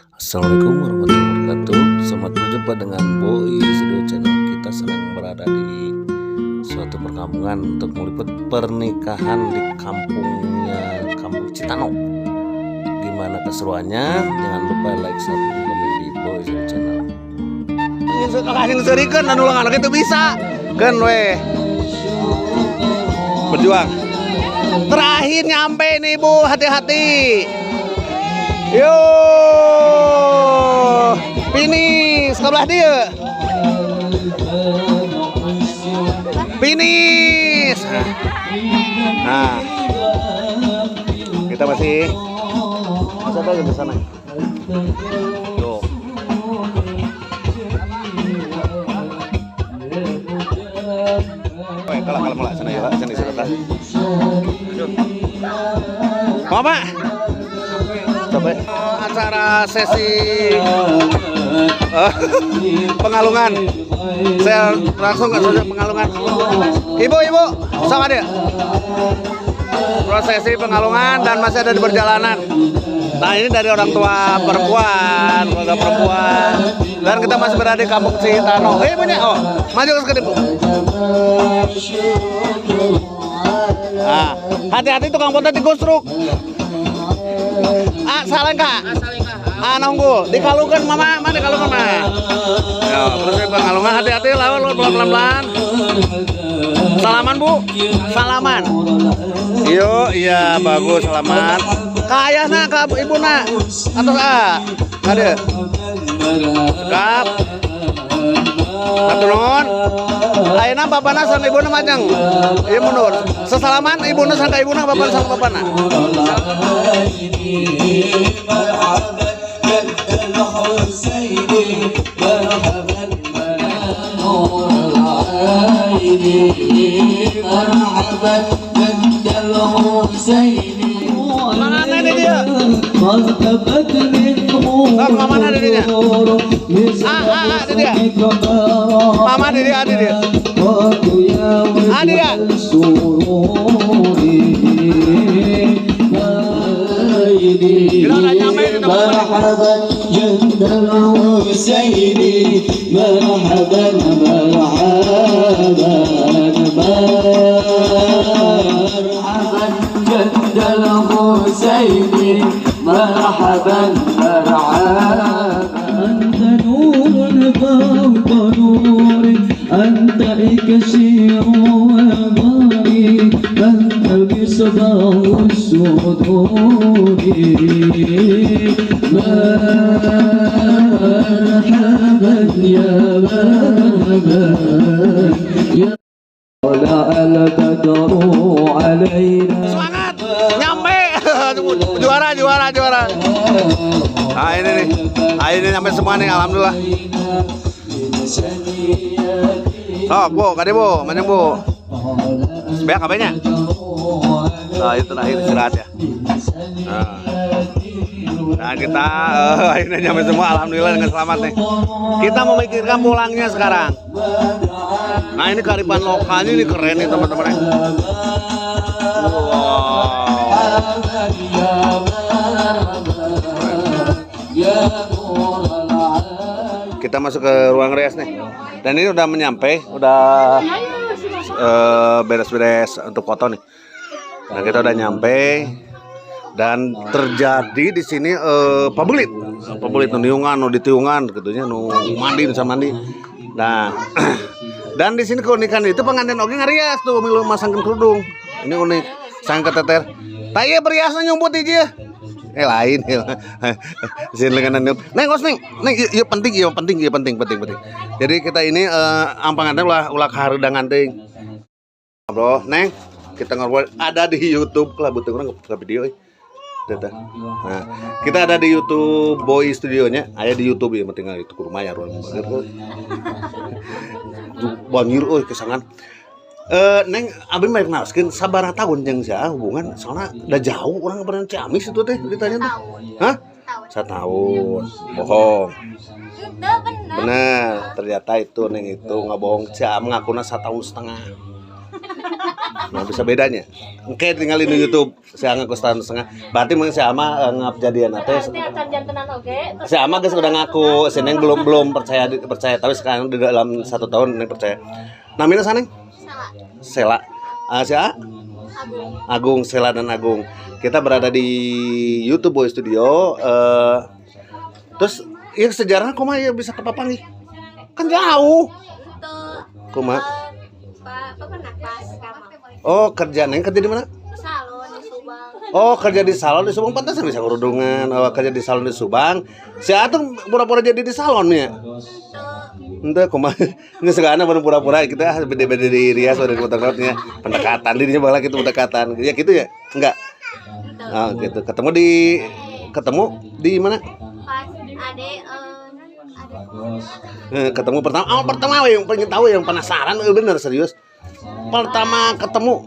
Assalamualaikum warahmatullahi wabarakatuh. Selamat berjumpa dengan Boy Studio Channel. Kita sedang berada di suatu perkampungan untuk meliput pernikahan di kampungnya, Kampung Citano. Gimana keseruannya? Jangan lupa like, subscribe, komen di Boy Studio Channel. Kasih seurikeun anu ulang anak itu bisa. Kan weh. Berjuang. Terakhir nyampe nih, Bu, hati-hati. Yo. Finish sebelah dia. Finish. Nah. Kita masih masih ada di sana. Tuh. Oh, kalah kalah mulai sana ya, sana sana. Mama. Sampai acara sesi pengalungan. Saya langsung ke sesi pengalungan. Ibu, ibu, sama dia. Prosesi pengalungan dan masih ada di perjalanan. Nah, ini dari orang tua perempuan, keluarga perempuan. Dan kita masih berada di Kampung Citano. Eh, ibunya, oh, maju ke sini, Bu. Nah, hati-hati tukang foto digusruk. Ah, salah kak. Ah, nunggu. Dikalungkan mama, mana dikalungkan mama. Ya, terus pengalungan hati-hati lawan pelan-pelan. Salaman, Bu. Salaman. Yo, iya bagus salaman. Ka ayahna, ka ibuna. Atos ah. Kade. Cekap. Hatur nuhun. Ayeuna bapana sareng ibuna majeng. Ieu mundur. Sesalaman ibuna sareng ka ibuna, bapana sareng bapana. Mana ini dia? Sok, mama ada dia. Ah, ah, ah, ada dia. Mama ada dia, ada dia. Ada dia. Kita udah nyampe di tempat. مرحبا جند الحسين مرحبا مرحبا مرحبا جند الحسين مرحبا مرحبا أنت نور فوق نور أنت إكسير وضائي أنت مصباح الصدور مرحبا يا مرحبا يا طلع البدر علينا. Semangat, nyampe. Juara, juara, juara. Nah, ini nih. Nah, ini nyampe semua nih, alhamdulillah. Sok, Bu, kade Bu, mana Bu? Sebeak apanya? Nah, itu terakhir istirahat ya. Nah, nah kita akhirnya nyampe semua, alhamdulillah dengan selamat nih. Kita memikirkan pulangnya sekarang. Nah, ini kearifan lokalnya ini keren nih teman-teman. Wow. Kita masuk ke ruang rias nih. Dan ini udah menyampe, udah beres-beres untuk foto nih. Nah, kita udah nyampe dan terjadi di sini pabelit. Pabelit nu niungan, nu ditiungan gitunya, nu mandi nu mandi. Nah, dan di sini keunikan itu pengantin oge ngarias tuh milu masangkeun kerudung. Ini unik. Sang keteter. Tah ieu beriasna nyumput hiji ya. Lain. Sini lengan neng. Neng, os neng. Neng, ieu penting, ieu penting, ieu penting, penting, penting. Jadi kita ini ampangan ulah ulah kahareudangan teuing. Bro, neng, kita ngobrol ada di YouTube lah butuh urang ke video euy. Nah, kita ada di YouTube Boy Studionya, ada di YouTube ya, tinggal itu ke rumah ya ruang banget. Banjir euy kesangan. Neng, abi mah naoskeun sabaraha tahun jeung sia hubungan, soalnya udah jauh orang pernah Ciamis itu teh ditanya teh. Hah? Setahun. Bohong. Bener. Bener, ternyata itu neng itu nggak bohong. Cia mengakuna 1,5 tahun. Nah, bisa bedanya. Oke, tinggalin di YouTube. Saya ngaku setahun setengah. Berarti mungkin si Ama ngap jadian teh. Berarti acan jantenan oge. Terus Si Ama geus udah ngaku, si Neng belum belum percaya percaya, tapi sekarang di dalam 1 tahun Neng percaya. Namanya saha, Neng? Salah. Sela. Ah, si A? Agung. Agung, Sela dan Agung. Kita berada di YouTube Boy Studio. Terus ya sejarahnya kumaha ya bisa kepapanggih? Kan jauh. Itu Kumaha? Pak, apa pernah pas kamu? Oh, kerja Neng kerja di mana? Salon di Subang. Oh, kerja di salon di Subang, pantas bisa kerudungan. Oh, kerja di salon di Subang. Si Atung pura-pura jadi di salon ya. Itu Ente kumaha? Ini segala baru pura-pura kita ah, beda-beda di rias pada potong-potongnya pendekatan dirinya malah gitu pendekatan. Ya gitu ya? Enggak. Oh, gitu. Ketemu di mana? Pas ade ade Ketemu pertama, awal pertama yang pengen tahu, yang penasaran, bener serius. Pertama ketemu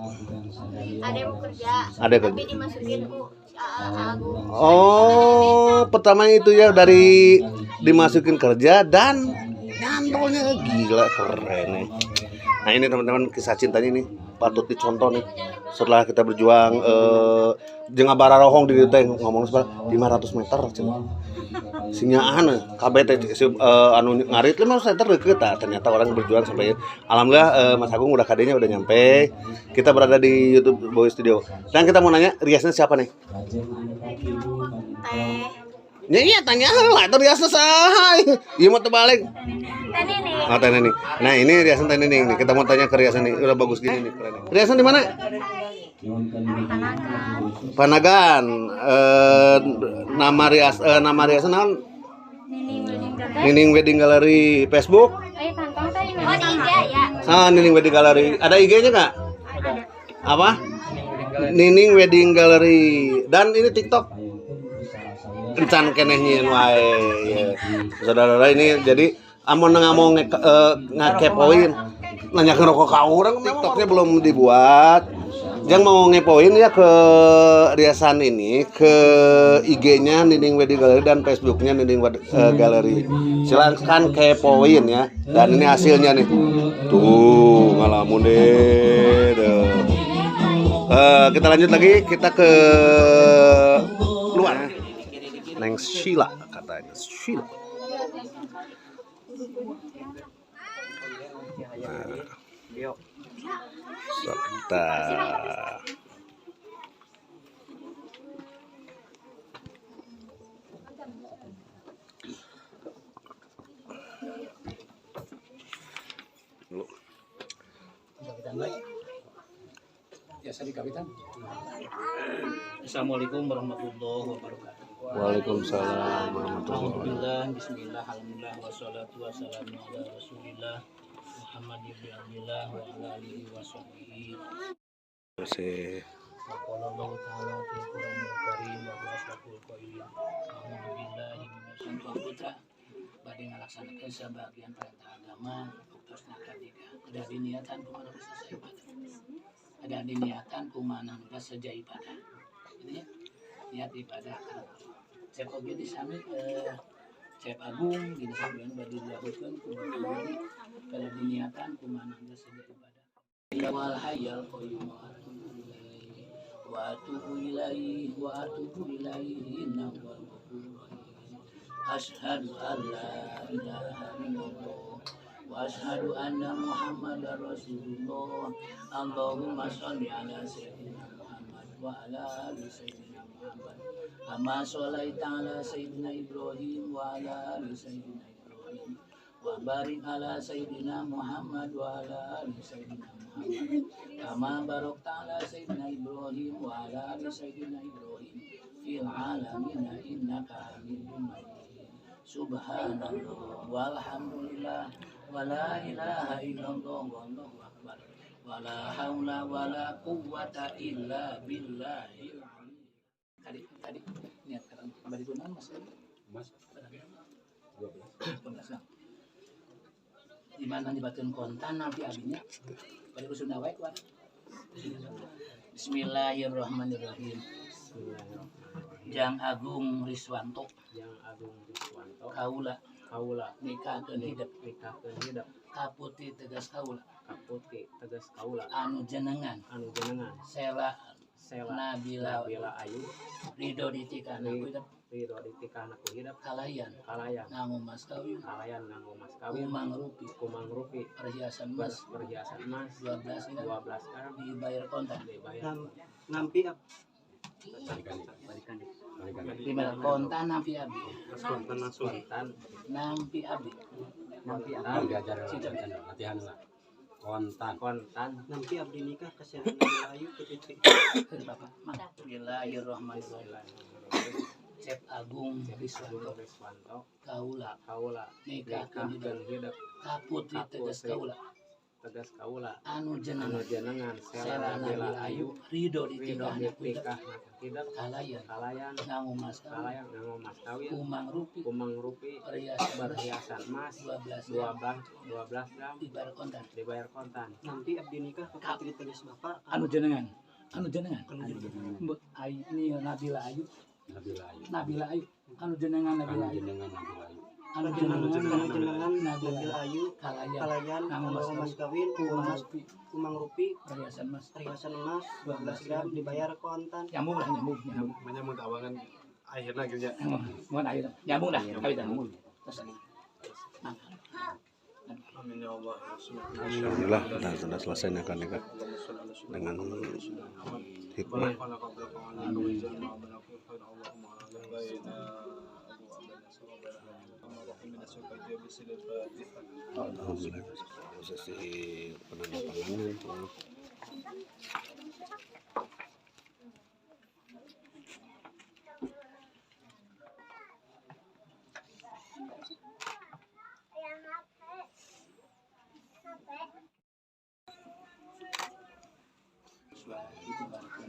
ade mau kerja. Ade kerja. Tapi dimasukin ku Agung. Oh, pertama itu ya dari dimasukin kerja dan nyantolnya gila keren nih. Nah, ini teman-teman kisah cintanya ini patut dicontoh nih. Setelah kita berjuang jeung ngabararohong di dieu teh ngomong seberapa 500 meter cenah. Sinyaan kabeh teh si, anu ngarit 500 meter deket tah. Ternyata orang berjuang sampai alhamdulillah Mas Agung udah kadenya udah nyampe. Kita berada di YouTube Boy Studio. Dan kita mau nanya riasnya siapa nih? Teh. Ya iya tanya lah itu riasnya saha. Ieu mah terbalik. Teh Nini. Oh, Teh Nini. Nah, ini riasan Teh Nini nih. Kita mau tanya ke riasan nih. Udah bagus gini nih, keren nih. Riasan di mana? Panagan. Panagan. Nama riasan naon? Nining Wedding Gallery. Nining Wedding Gallery Facebook. Eh, kantong teh oh, di IG ya. Ah, Nining Wedding Gallery. Ada IG-nya nggak? Ada. Apa? Nining Wedding Gallery. Dan ini TikTok. Encan keneh nyieun wae. Ya. Saudara-saudara ini jadi amun ngomong ngakepoin nanya ke rokok ka urang, TikToknya belum dibuat. Jangan mau ngepoin ya ke riasan ini ke IG-nya Nining Wedding Gallery dan Facebook-nya Nining Gallery. Silahkan kepoin ya. Dan ini hasilnya nih. Tuh, ngalamun deh. Tuh. Kita lanjut lagi, kita ke luar. Neng Sheila katanya. Sheila. Nah. Sok kita dulu. Biasa dikawitan. Assalamualaikum warahmatullahi wabarakatuh. Waalaikumsalam warahmatullahi wabarakatuh. Alhamdulillah, bismillah, alhamdulillah, wassalatu wassalamu ala rasulillah Muhammad ibn Abdillah wa ala alihi wa sahbihi. Terima kasih. Wa qala Allah ta'ala fil Qur'anil Karim wa huwa asdaqul qailin. A'udzu billahi minasyaitonir putra bade ngalaksanakeun sebagian perintah agama waktosna katiga. Ada diniatan kumaha selesai ibadah. Ada diniatan kumaha seja ibadah. Gitu ya. Niat ibadah kan. Cep oge di sami Cep Agung gini sampean bade dilakukeun ku Bapak Budi kada diniatan kumaha seja ibadah. Wal hayyal qayyum wa atubu ilaihi wa atubu ilaihi wa atubu ilaihi innahu huwal ghafurur rahim. Asyhadu an la ilaha illallah wa asyhadu anna Muhammadar Rasulullah. Allahumma sholli ala sayyidina Muhammad wa ala ali sayyidina Muhammad. Kama sholaita ala sayyidina Ibrahim wa ala ali sayyidina Ibrahim. Wa barik ala sayyidina Muhammad wa ala ali sayyidina Muhammad. Kama barakta ala sayyidina Ibrahim wa ala ali sayyidina Ibrahim fil alamin innaka Hamidum Majid. Subhanallah walhamdulillah wala ilaha illallah wallahu akbar wala haula wala quwwata illa billahil ali. Tadi tadi niat sekarang bari kunaon Mas? Mas 12. 12. Di mana nyebatkeun kontan nanti abinya bari ku Sunda wae kuat. Bismillahirrahmanirrahim. Jang Agung Riswanto. Jang Agung Riswanto. Kaula. Kaula. Nikahkeun hidep. Nikahkeun hidep. Ka putri tegas kaula. Ka putri tegas kaula. Anu jenengan. Anu jenengan. Sela. Sela. Nabila. Nabila Ayu. Ridho ditikahna ku hidep. Ridho ditikahna ku hidep. Kalayan. Kalayan. Nganggo mas kawin. Kalayan nganggo mas kawin. Kumang rupi. Kumang rupi. Perhiasan emas. Perhiasan emas. 12 gram. 12 gram. Dibayar kontan. Dibayar. Nampi Lima kontan nampi abi. kontan langsung. Kontan. Nampi abi. Nampi abi. Latihan lah. Kontan. Kontan. Nampi abdi nikah ka Sela Nabila Ayu putri. Bapak. Bismillahirrahmanirrahim. Cep Agung Riswanto. Riswanto. Kaula. Kaula. Nikahkeun hidep. Nikahkeun hidep. Ka putri tegas kaula. Tegas kaula. Anu Anu jenengan. jenengan Sela Sela Nabila Nabila Ayu. Ayu. Ridho Ridho ditikahna ku hidep. ditikahna ku hidep. Kalayan. Kalayan. Nganggo mas kawin. Kalayan nganggo mas kawin. Kumang rupi. Kumang rupi. Perhiasan emas. Perhiasan emas. 12 gram. 12 gram. Dibayar kontan. Dibayar kontan. Nampi abdi nikah ka putri tegas bapak. Anu jenengan. Anu jenengan. Mbak Ayu ini Nabila Ayu. Nabila Ayu. Nabila Ayu. Anu jenengan Nabila Anu Ayu. jenengan Nabila Ayu. Anu jenengan Anu jenengan Nabila Nabila Ayu. Kalayan. Kalayan Nganggo mas nganggo mas kawin. Kumang Mas rupi. kumang rupi. Perhiasan emas. Perhiasan emas 12 gram dibayar kontan. Nyambung lah nyambung nyambung. Menyambut awangan akhirnya akhirnya. Mohon ayo nyambung lah kawin nyambung. Terus mangga. Amin ya Allah. Alhamdulillah sudah selesai nikah nikah dengan hikmah. Alhamdulillah sesi penandatanganan. Yuswa ditebarkan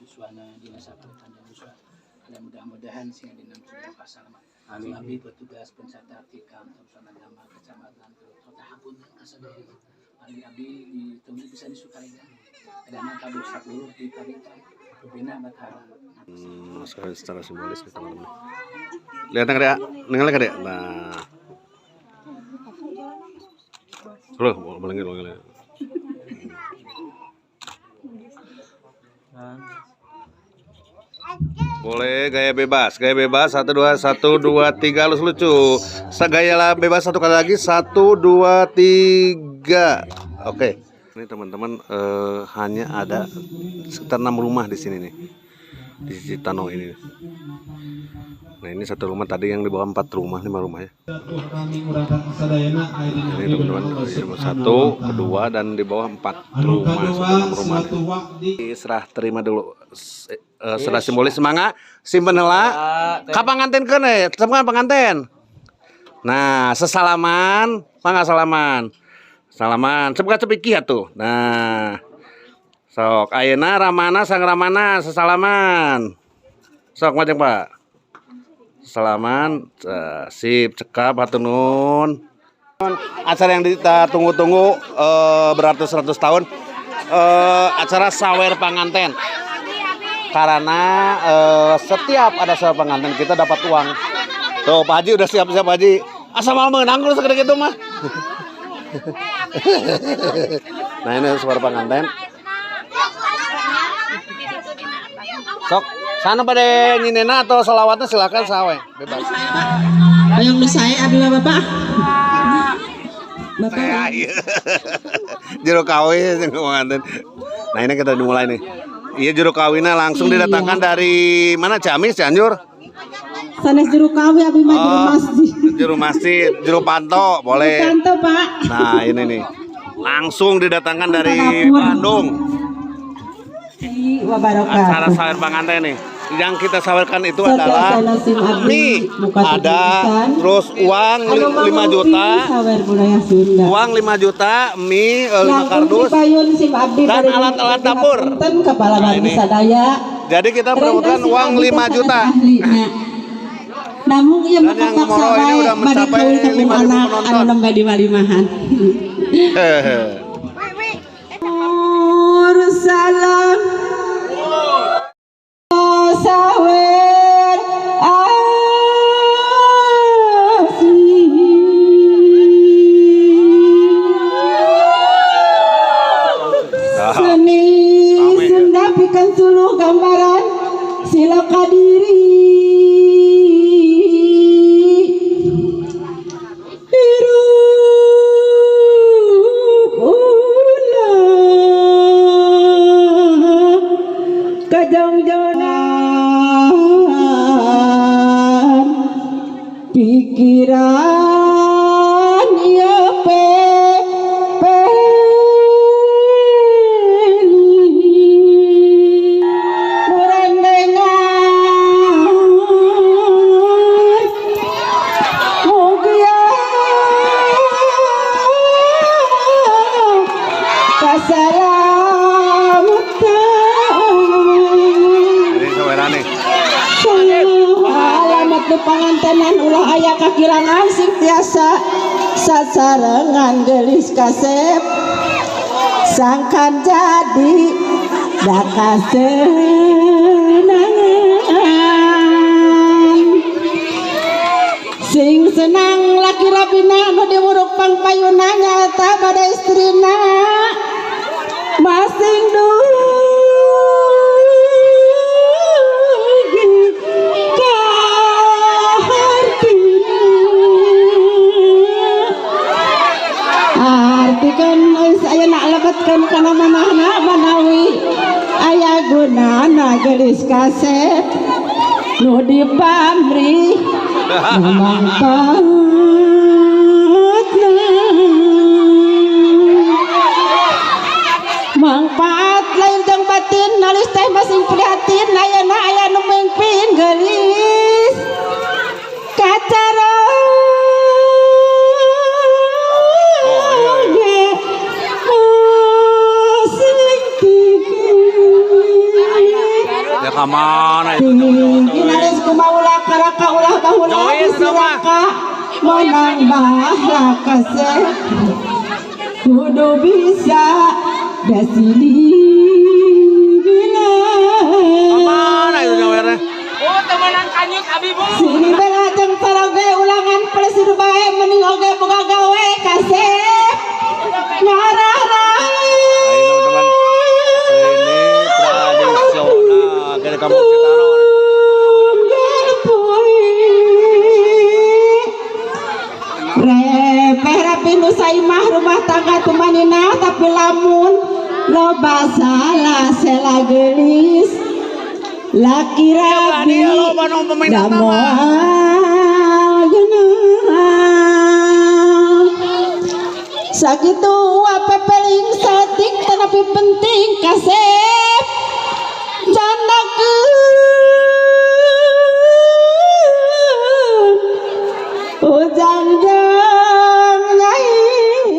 Yuswana dina sapertandang Yuswa dan mudah-mudahan sing dina pasalaman. Amin. Abdi petugas pencatat di kantor urusan agama kecamatan Kota Hapunten kasadaya. Abdi abdi ditemui bisa di Sukarega. Ada kabur 10 di Paritan. Bina bakal Mas kawin secara simbolis nih teman-teman. Lihat nggak ya? Nengal nggak ya? Nah. Loh, boleh boleh. Boleh gaya bebas, gaya bebas 1 2 1 2 3 halus lucu. Gaya lah bebas satu kali lagi 1 2 3. Oke. Ini teman-teman hanya ada sekitar 6 rumah di sini nih. Di Citano ini. Nah, ini satu rumah tadi yang di bawah 4 rumah, 5 rumah ya. Ini teman-teman, rumah 1, kedua dan di bawah 4 rumah, 6 rumah. Serah terima dulu. Serah simbolis semangat, simpen heula. Ka pangantenkeun we, teman panganten. Nah, sesalaman, mangga salaman. Salaman, cep cep iki atuh. Nah. Sok ayeuna ramana sang ramana sesalaman. Sok majeng Pak. Salaman, sip, cekap, hatur nuhun. Acara yang kita tunggu-tunggu beratus-ratus tahun, acara sawer panganten. Karena setiap ada sawer panganten kita dapat uang. Tuh Pak Haji udah siap-siap Pak Haji. Asa mal meunang kudu segede gitu mah. Nah ini sawer panganten. Sok, sana pada nyinena atau selawatnya silakan sawe, bebas. Yang nu sae abdi mah Bapak. Bapak. Saya iya. Juru kawin yang pengantin. Nah ini kita dimulai nih. Iya juru kawinnya langsung didatangkan dari mana? Ciamis, Cianjur? Sanes juru kawin abdi mah juru Oh, masjid. Juru masjid, juru panto boleh. Panto, Pak. Nah ini nih, langsung didatangkan dari Bandung. Acara sawer panganten nih. Yang kita sawerkan itu adalah mie, ada terus uang 5 juta, uang 5 juta, mie 5 kardus, dan alat-alat dapur. Nah, ini. Jadi kita perebutkan uang 5 juta. Namun ieu Dan yang moro ini udah mencapai 5.000 penonton. Anu nembe di walimahan. Salam sawer. Pikiran ieu pepeli murendengan mugia kasalamatan. Ini sawerane. Alamat nu pangantenan ulah aya kakirangan sing tiasa sasarengan geulis kasep sangkan jadi da kasenangan sing senang laki rabina nu diwuruk pangpayuna nyaeta pada istrina masing dugi ka hartina artikeun geus aya nak lebetkeun kana manahna manawi aya gunana geulis kasep nu dipamrih nu mangpaatna mangpaat lain jeung batin nalis teh masing prihatin ayeuna aya nu mingpin geulis kacara Oh, iya, masing tinggi. Ya ka mana itu jauh-jauh. Inalis kumaula karaka ulah bahula Join itu mah. disiraka menang bahlakase kudu bisa dasili bila Mana itu nyawernya? sini bela jeung taroge ulangan plesir bae mending oge boga gawe kasep ngarah Nah, ini teman-teman. Ini tradisional dari Kampung Citano. Repeh rapi nu saimah rumah tangga tumanina tapi lamun loba salah sela geulis laki rabi Dia loba nu peminatna da mah. moal geunah. Sakitu wapepeling satik tetapi penting kasep candakeun ujang jeung nyai.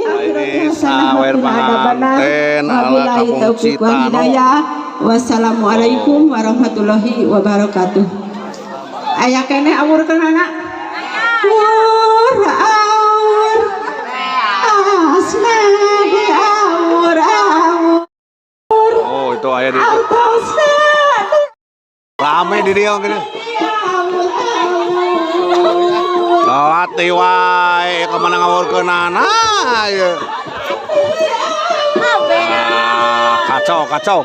Nah, ini sawer panganten ala Kampung Citano. Wassalamualaikum warahmatullahi wabarakatuh. Aya keneh awurkeun anak. Awur awur asna di awur awur Oh, itu aya di artosna di rame di dia gini. awur awur. Lewat wae ka mana ngawurkeunana ieu. Ah, kacau, kacau.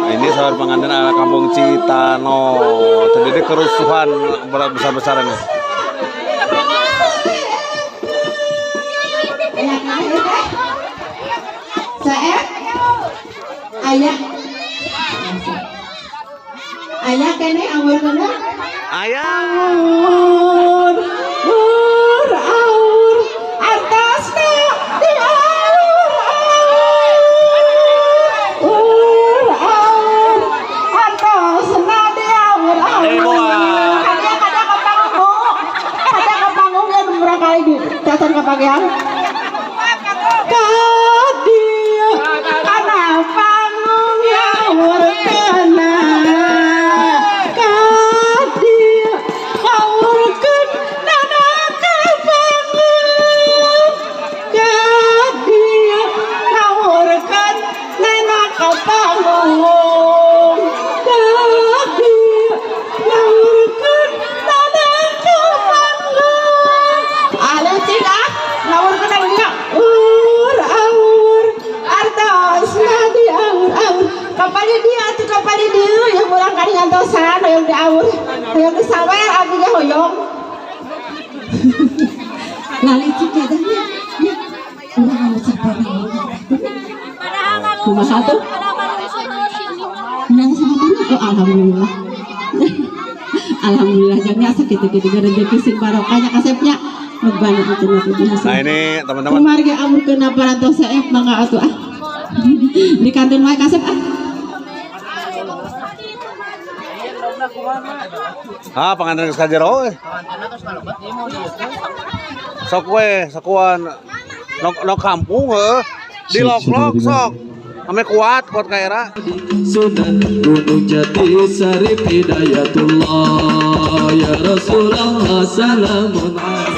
Ini sawer pengantin ala Kampung Citano. Terjadi kerusuhan berat besar-besaran nih. Saeb, ayah, ayah kene awur kene. Ayah. Awur, awur, awur, artosna di awur, awur, awur, artosna di awur, awur. Ribuan. Kadang kadang ke panggung, kadang ke panggung ya beberapa kali di cacan kepagian. Kadia kana panggung ngawur kena. Kadia ngawurkeun nana ka panggung. Kadia ngawurkeun nana ka panggung. Kadia ngawurkeun nana ka panggung. Ale cing ah ngawurkeun nya. Ur awur artosna di awur awur. Kapali dia atuh kapali dieu ya urang kali ngantosan hoyong diawur. Hoyong disawer abdi ge hoyong. Lali cik ya dah nya. Nya. Urang anu capek. Padahal Kumaha tuh? Padahal Menang sama mana? Oh, alhamdulillah. Alhamdulillah jangnya sakitu-kitu rezeki sing barokahnya kasepnya. Nah ini teman-teman. Kumargi amur kena parantos saep mangga atuh ah. Di kantun wae kasep ah. Ah panganten geus ka jero we. Sok we, sakuan. Nok kampung heuh. Di lok-lok sok. Ame kuat, kuat ka era. Sunan Gunung Jati Sarif Hidayatullah ya Rasulullah salamun alaik.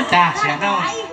Tah, siapa?